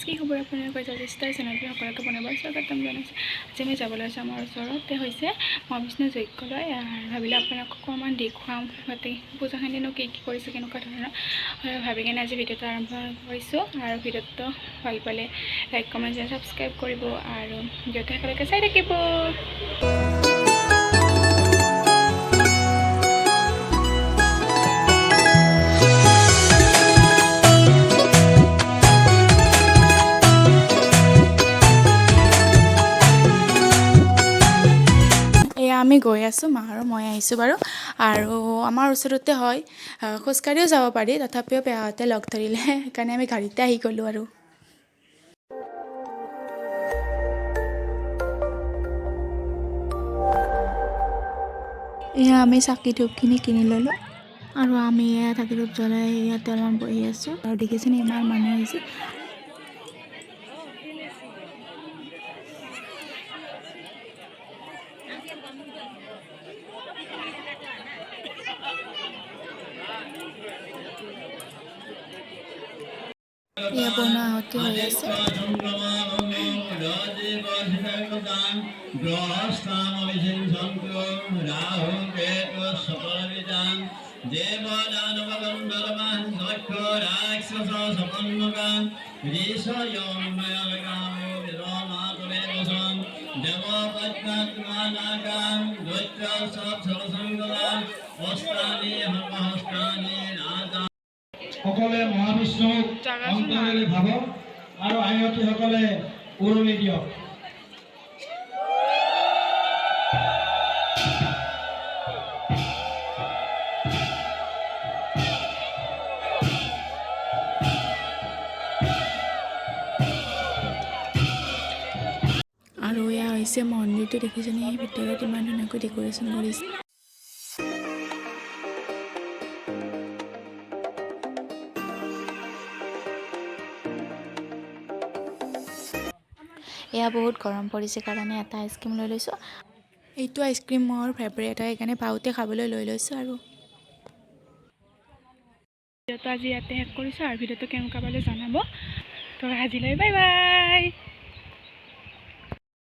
কি খবৰ আপোনালোকৰ? ষ্টাৰ চেনেলটো সকলোকে পুনৰবাৰ স্বাগতম জনাইছোঁ। আজি আমি যাবলৈ আছোঁ আমাৰ ওচৰতে হৈছে মহাবিষ্ণু যজ্ঞলৈ। ভাবিলোঁ আপোনালোকক অকণমান দেখুৱাম যাতে পূজাখিনিনো কি কি কৰিছে, কেনেকুৱা ধৰণৰ ভাবি কিনে আজি ভিডিঅ'টো আৰম্ভ কৰিছোঁ। আৰু ভিডিঅ'টো ভাল পালে লাইক, কমেণ্ট, ছাবস্ক্ৰাইব কৰিব আৰু ভিডিঅ'টো একেলগে চাই থাকিব। এয়া আমি গৈ আছোঁ, মা আৰু মই আহিছোঁ বাৰু। আৰু আমাৰ ওচৰতে হয়, খোজকাঢ়িও যাব পাৰি, তথাপিও পেহাহঁতে লগ ধৰিলে সেইকাৰণে আমি গাড়ীতে আহি গ'লোঁ। আৰু এয়া আমি চাকি ধূপখিনি কিনি ল'লোঁ আৰু আমি এয়া চাকি ধূপ জ্বলাই ইয়াতে অলপমান বহি আছোঁ। আৰু দেখিছেনে ইমান মানুহ আহিছে। এয়া পূৰ্ণ আহুতি হৈ আছে। সকলোৱে মহাবিষ্ণুক অন্তৰেৰে ভাবক আৰু আয়তীসকলে উৰুলি দিয়ক। আৰু এয়া হৈছে মন্দিৰটো, দেখিছেনে? সেই ভিতৰত ইমান ধুনীয়াকৈ ডেক'ৰেশ্যন কৰিছে। এয়া বহুত গৰম পৰিছে কাৰণে এটা আইচক্ৰীম লৈ লৈছোঁ। এইটো আইচক্ৰীম মোৰ ফেভৰেট হয়, সেইকাৰণে পাওঁতে খাবলৈ লৈ লৈছোঁ। আৰু ভিডিঅ'টো আজি ইয়াতে শেষ কৰিছোঁ। আৰু ভিডিঅ'টো কেনেকুৱা পালে জনাব। তো আজিলৈ বাই বাই।